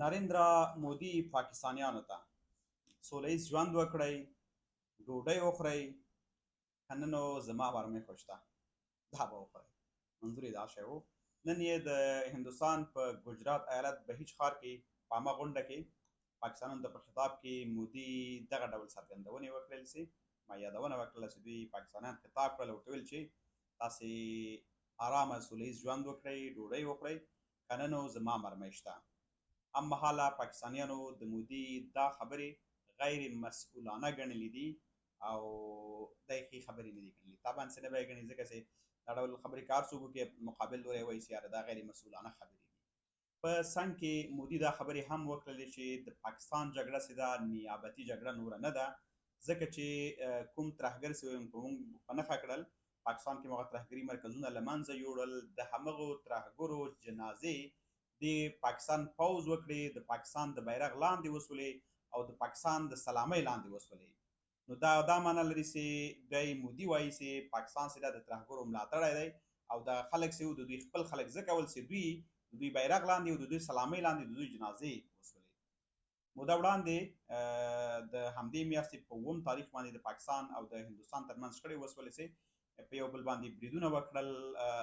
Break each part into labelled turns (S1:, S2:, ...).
S1: نریندرا مودي پاکستانیانو ته سوله ییز ژوند وکړئ، ډوډۍ وخورئ، که نه نو زما مرمۍ خو شته، دا به وخورئ. منظور یې دا شی و. نن یې د هندوستان په ګجرات ایالت بهیج ښار کې په عامه غونډه کې پاکستانیانو ته په خطاب کې مودي دغه ډول څرګندونې وکړل چې ما یادونه وکړله چې دوی پاکستانیان خطاب کړل، ورته ویل چې تاسې آرامه سوله ییز ژوند وکړئ، ډوډۍ وخورئ، که نه نو زما مرمۍ شته. هم مهاله پاکستانیانو د مودي دا خبرې غیر مسؤلانه ګڼلې دي او دا یې ښې خبرې نه دي ګڼلې. طبعا څه نه به یې ګڼي، ځکه چې دا ډول خبرې که هر څوک وکړي مقابل لوری وایي چې یاره دا غیر مسؤلانه خبرې دي. په څنګ کې مودي دا خبرې هم وکړلې چې د پاکستان جګړه چې ده نیابتي جګړه نوره نه ده، ځکه چې کوم ترهګر چې موږ په نښه کړل پاکستان کې موږ ترهګري مرکزونه له منځه یوړل، د همغو ترهګرو جنازې د پاکستان پوځ وکړې، د پاکستان د بیرغ لاندې وسولې او د پاکستان د سلامۍ لاندې وسولې. نو دا معنی لري چې بیا یې مودي وایي چې پاکستان چې دا د ترهګرو ملاتړی دی او دا خلک چې د دوی خپل خلک ځکه ول چې دوی د دوی بیرغ لاندې او د دوی سلامۍ لاندې د دوی جنازې وسولې. موده وړاندې د همدې میاشتې په اووم تاریخ باندې د پاکستان او د هندوستان ترمنځ شخړې وسولې چې په یو بل باندې بریدونه وکړل،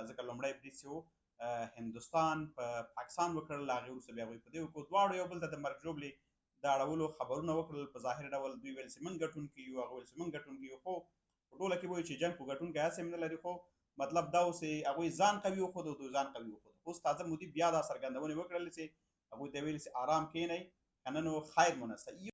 S1: ځکه لومړی برید چې و هندوستان په پاکستان وکړل، هغې وروسته بیا هغوی په دې وکړو، دواړو یو بل ته د مرګ ژوبلې د اړولو خبرونه وکړل. په ظاهر ډول دوی ویل چې موږ ګټونکي یو، هغه ویل چې موږ ګټونکي یو، خو په ټوله کې وایي چې جنګ خو ګټونکی هسې هم نه لري، خو مطلب دا و چې هغوی ځان قوي وښود او دوی ځان قوي وښود. اوس تازه مودي بیا دا څرګندونې وکړلې چې هغوی ته ویل چې آرام کښېنئ، که نه نو خیر مو نشته.